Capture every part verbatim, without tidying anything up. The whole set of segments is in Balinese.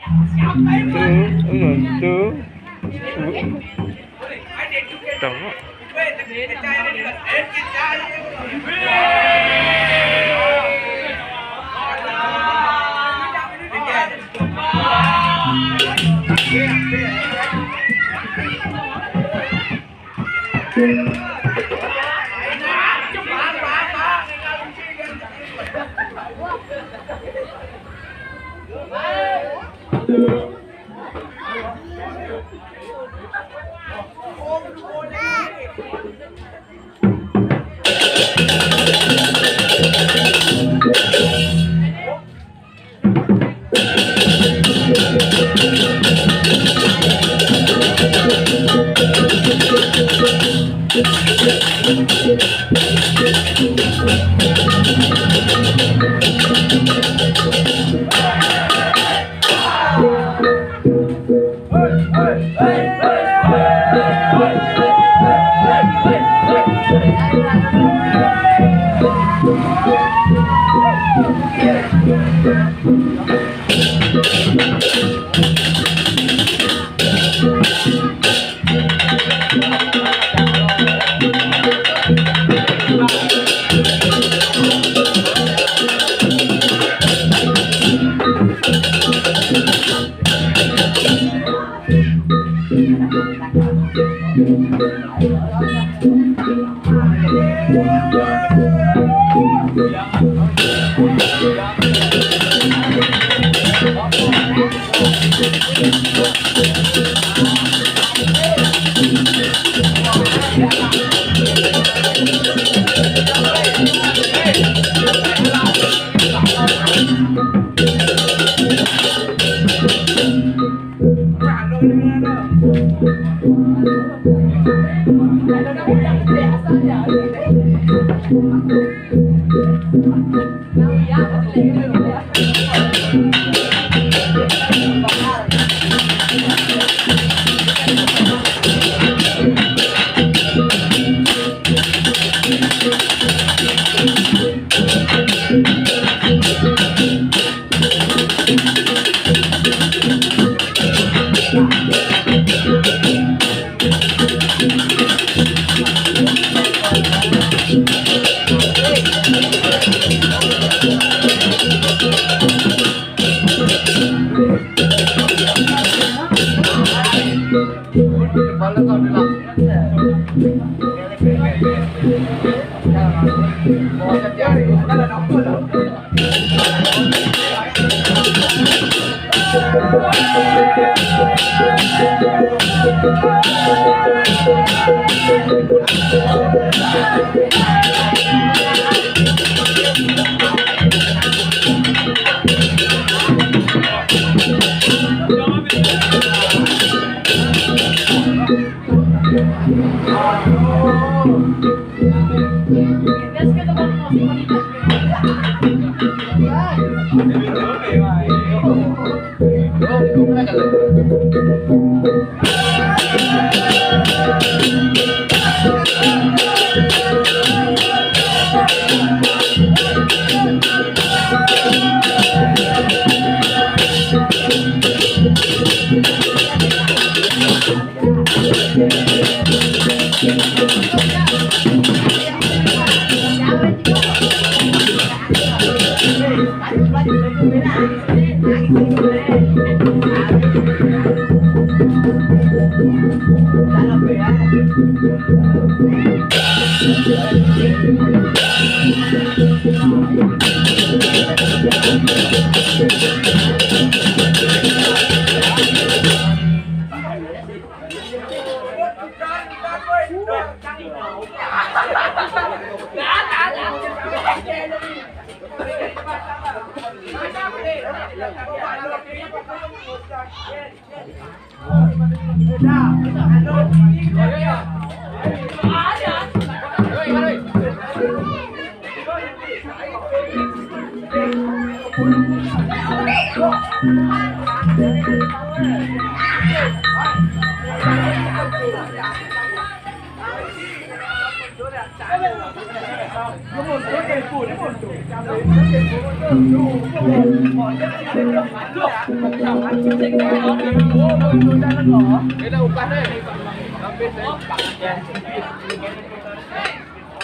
Two, hang on, two. Two. Tama.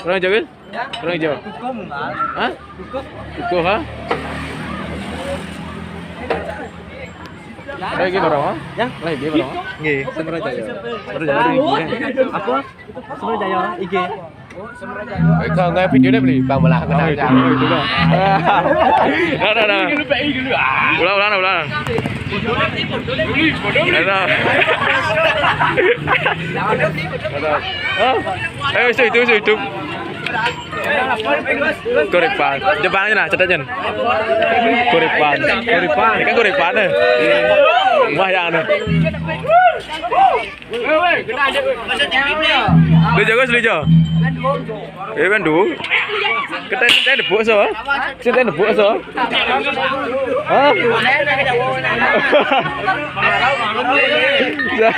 Orang Jawa? Orang Jawa? Hah? Dukuh, ha? Lagi berapa? Ya? Lagi berapa? Nggih, Semrajaya. Semrajaya. Apa? Semrajaya, I G. Eh, kau nggak video deh beli, bang belah kena aja. Dah, dah, dah. Ulang, ulang, ulang. Dah, dah. Dah, dah. Hah? Eh, itu, itu, itu, itu. Gorepan. Depan aja nah, cetak Jen. Gorepan. Gorepan. Ini kan gorepan, eh. Wah, ya, anu. Lu jago asli jo. Eh, kan dulu. Kita, kita debuk so. Kita debuk so. Hah? Ya.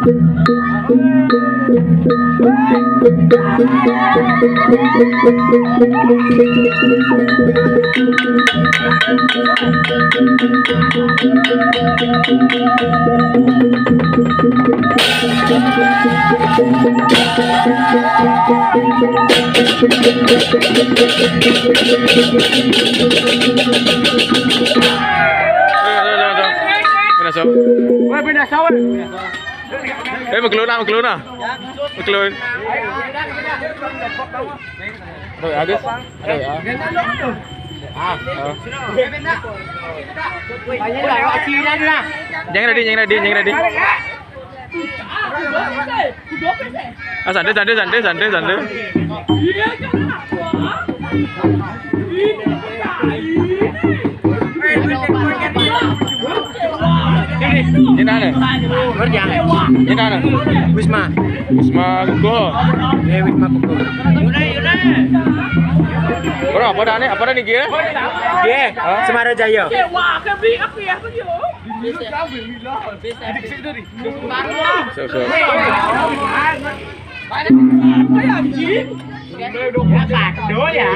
Pindah sawah. Weh, pindah sawah. Eh, maklum nak, maklum nak. Maklum. Aduh, habis. Aduh, ya. Ah, oh. Yang ready, yang ready, yang ready. Ah, santai, santai, santai, santai, santai. Ini mana? Ini mana? Wisma. Wisma Kuko. Ya, Wisma Kuko. Bro, apa dah ni? Apa dah ni, Gia? Gia. Hah? Semara Jaya. Siap, siap. Ya, kado ya.